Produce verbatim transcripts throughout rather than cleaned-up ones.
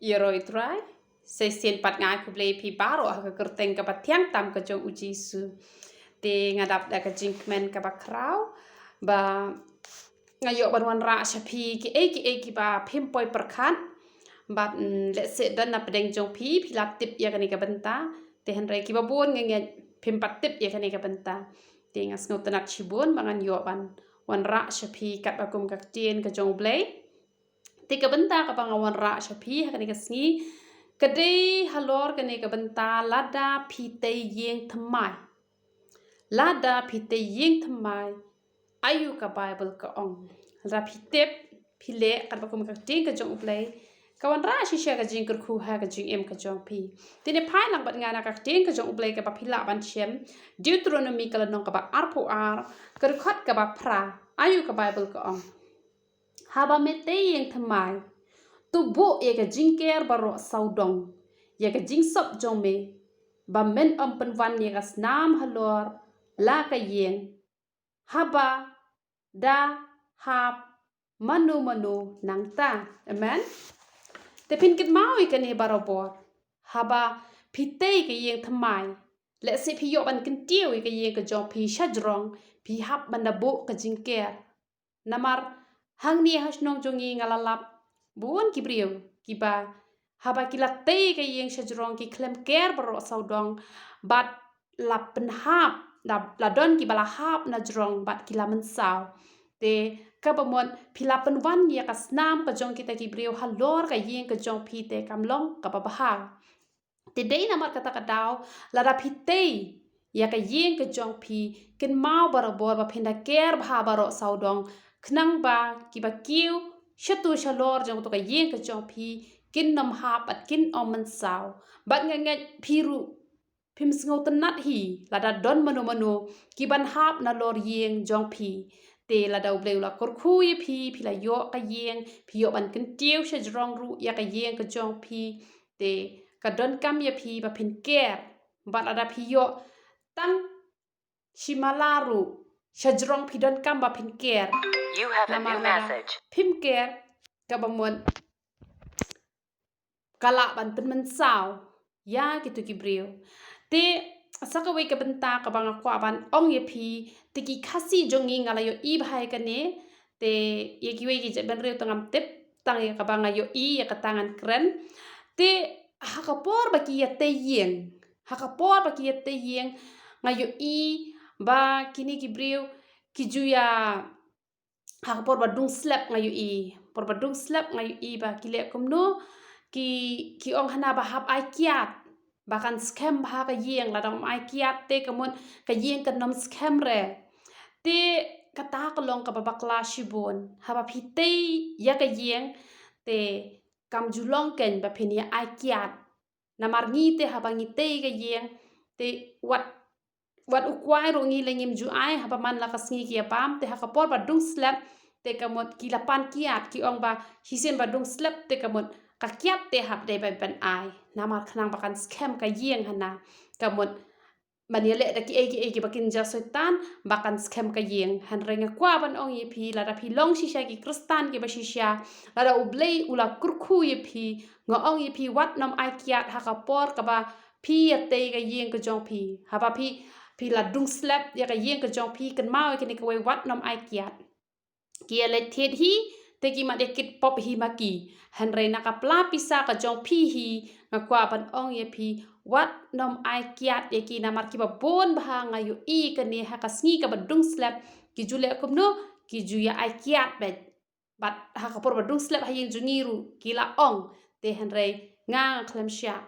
Ïaroh ïa u Trai. Sa shisien pat nga ai khublei ïa phi baroh ha ka kyrteng kaba thiang tam ka jong u Jisu. Te nga dap da ka jingkmen kaba khraw ba nga ïoh ban wanrah sha phi kiei kiei kiba phim poi pyrkhat. Bad, mm, lehse don na pdeng jong phi, phi la tip ïa kane ka bynta. Te hynrei kiba bun nga ngeit phim pat tip ïa kane ka bynta. Te nga sngewtynnat shibun ba ngan ïoh ban wanrah sha phi katba kum ka ktien ka jong u Blei. Te ka bynta kaba nga wanrah sha phi ha kane ka sngi ka dei halor kane ka bynta lada phi tei ïing thymmai. Lada phi tei ïing thymmai, aïu ka Baibl ka ong? Lada phi tip, phi leh katba kum ka ktien ka jong u Blei, ka wanrah shisha ka jingkyrkhu ha ka jingim ka jong phi. Te ne phai lang bad nga na ka ktien ka jong u Blei kaba phi lah ban shem, Deuteronomi ka lynnong kaba arphew ar, ka dkhot kaba phra, aïu ka Baibl ka ong? Haba me tei ïing thymmai, to buh ïa ka jingker baroh sawdong ïa ka jingsop jong me, ba men ym pynwan ïa ka snam halor la ka ïing, haba da hap mano mano nangta. Amen. Te phin kynmaw ïa kane barabor. Haba phi tei ka ïing thymmai, lehse phi ïoh ban kyntiew ïa ka ïing ka jong phi sha jrong, phi hap ban da buh ka jingker. Namar hangne ha shnong jong ngi nga la lap bun ki briew kiba haba ki la tei ka ïing sha jrong ki khlem ker baroh sawdong, bad la pynhap, la, la don kiba la hap na jrong bad ki la mynsaw. Te kaba mut phi la pynwan ïa ka snam ka jong kita ki briew halor ka ïing ka jong phi, te kam long kaba bha. Te dei namar kata ka daw, lada phi tei ïa ka ïing ka jong phi, kynmaw barabor ba phin da ker bha baroh sawdong, khnang ba kiba kiew shatu shalor jong kato ka ïing ka jong phi kin ym hap bad kin ym mynsaw. Bad nga ngeit phi ruh phim sngewtynnat hi lada don mano mano kiban hap nalor ïing jong phi. Te lada u Blei u la kyrkhu ïa phi, phi la ïoh ka ïing, phi ïoh ban kyntiew sha jrong ruh ïa ka ïing ka jong phi, te ka donkam ïa phi ba phin ker. Bad lada phi ïoh tang shi mala ruh sha jrong, phi donkam ba phin ker. You have a Namar new lada message. Phim ker, kaba mut ka lah ban pynmynsaw ïa kito ki briew. Te sa kawei ka bynta kaba nga kwah ban ong ïa phi, te ki Khasi jong ngi nga la ïohi bha ïa kane, te ïa kiwei ki jaitbynriew te ngam tip, tang ïa kaba nga ïohi ïa kata ngan kren. Te ha ka por ba ki ïa tei ïing, ha ka por ba ki ïa tei ïing, nga ïohi ba kine ki briew ki ju ïa, ha ka por ba dung slep nga ïohi, por ba dung slep nga ïohi ba ki leh kumno, ki, ki ong hana ba hap ai kiad ba kan skhem bha ka ïing, lada ym ai kiad te ka mut ka ïing kan ym skhem re. Te kata ka long kaba bakla shibun, haba phi tei ïa ka ïing te kam ju long kein ba phin ïa ai kiad. Namar ngi te haba ngi tei ka ïing te wat, wat u kwai ruh ngi leh ngim ju ai, haba man la ka sngi ki ïa bam, te ha ka por ba dung slep te ka mut ki la pan kiad, ki ong ba shisien ba dung slep te ka mut ka kiad te hap dei ban, ban ai. Namar khnang ba kan skhem ka ïing hana, ka mut ban ïa leh da kiei kiei kiba kynja soitan ba kan skhem ka ïing. Hynrei nga kwah ban ong ïa phi, lada phi long shisha ki Khristan kiba shisha, lada u Blei u la kyrkhu ïa phi, nga ong ïa phi wat nym ai kiad ha ka por kaba phi ïa tei ka ïing ka jong phi. Haba phi, phi la dung slep ïa ka ïing ka jong phi, kynmaw ïa kane kawei, wat nym ai kiad. Ki ïa leit thied hi te ki mat ïa kit pop hi ma ki. Hynrei na ka pla pisa ka jong phi hi, nga kwah ban ong ïa phi, wat nym ai kiad ïa ki, namar kiba bun bha nga ïohi kane ha ka sngi kaba dung slep ki ju leh kumno, ki ju ïa ai kiad beit. Bad ha ka por ba dung slep ha ïing jong ngi ruh ki la ong, te hynrei nga, nga khlem shah.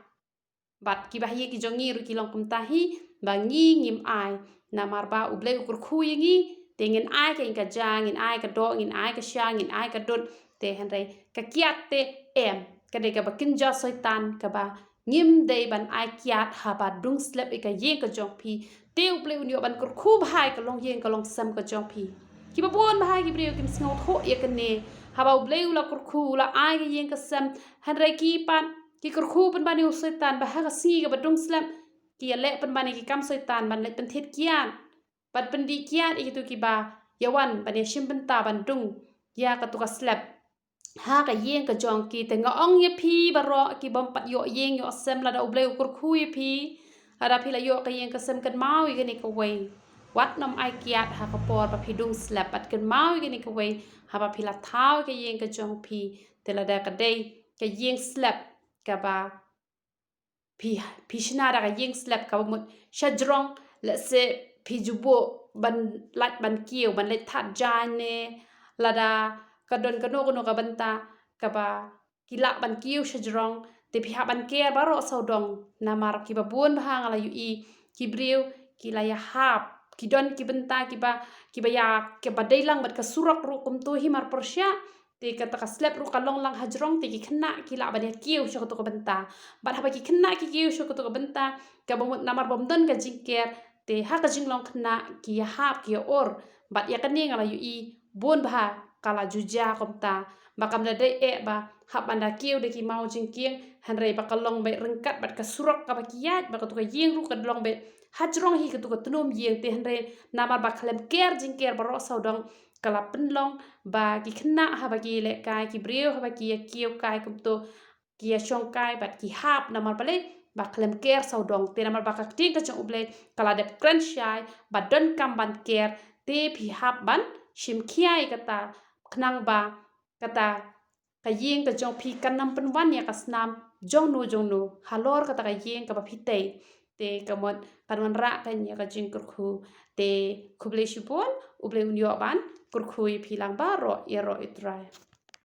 Bad kiba ha ïing ki jong ngi ruh ki long kumta hi, ba ngi ngim ai. Namar ba u Blei u kyrkhu ïa ngi, te ngin ai ka ïing ka ja, ngin ai ka doh, ngin ai ka sha, ngin ai ka dud, te hynrei ka kiad te em. Ka dei kaba kynja soitan kaba ngim dei ban ai kiad haba dung slep ïa ka ïing ka jong phi. Te u Blei un ïoh ban kyrkhu bha ïa ka longïing ka longsem ka jong phi. Kiba bun bha ki briew kim sngewthuh ïa kane. Haba u Blei u la kyrkhu, u la ai ka ïing ka sem, hynrei ki pat ki kyrkhu pynban ïa u soitan ba ha ka sngi kaba dung slep ki ïa leh pynban ïa ki kam soitan, ban leit pynthied kiad, ban pyndih kiad ïa kito kiba ïa wan ban ïa shim bynta ban dung ïa kato ka slep. ha ka ïing ka jong ki. Te nga ong ïa phi baroh ki bym pat ïoh ïing ïoh sem, lada U Blei u kyrkhu ïa phi, lada phi la ïoh ka ïing ka sem, kynmaw ïa kane kawei. Wat nym ai kiad ha ka por ba phi dung slep, bad kynmaw ïa kane kawei, haba phi la thaw ka ïing ka jong phi, te lada ka dei ka ïing slep kaba phi, phi shna da ka ïing slep kaba mut shajrong, lehse phi ju buh ban lait ban kiew, ban leit thad jaiñ ne lada ka don kano kano ka bynta kaba ki lah ban kiew shajrong, te phi hap ban ker baroh sawdong. Namar kiba bun bha nga la ïohi ki briew ki la ïahap, ki don ki bynta kiba, kiba ïa, kiba dei lang bad ka surok ruh kumto hi mar pyrshah. Te kata ka slep ruh ka long lang hajrong, te ki khynnah ki lah ban ïa kiew sha kato ka bynta. Bad haba ki khynnah ki kiew sha kato ka bynta, kaba mut namar bym don ka jingker, te ha ka jinglong khynnah ki ïahap, ki ïa-ur. Bad ïa kane nga la ïohi bun bha ka la ju jia kumta, ba kam da dei eh ba hap ban da kiew da ki maw jingkieng, hynrei ba ka long beit ryngkat bad ka surok kaba ki ïaid, ba kato ka ïing ruh ka long beit hajrong hi kato ka tnum ïing. Te hynrei namar ba khlem ker jingker baroh sawdong, ka la pynlong ba ki khynnah haba ki lehkai, ki briew haba ki ïa kiew kai kumto, ki ïa shong kai bad ki hap, namar balei? Ba khlem ker sawdong. Te namar ba ka ktien ka jong U Blei ka la dep kren shai ba donkam ban ker, te phi hap ban shim khia ïa kata, khnang ba kata ka ïing ka jong phi kan ym pynwan ïa ka snam jongno jongno halor kata ka ïing kaba phi tei. Te ka mut kan wanrah kan ïa ka jingkyrkhu. Te khublei shibun, U Blei un ïoh ban kyrkhu ïa phi lang baroh, ïaroh ïa U Trai.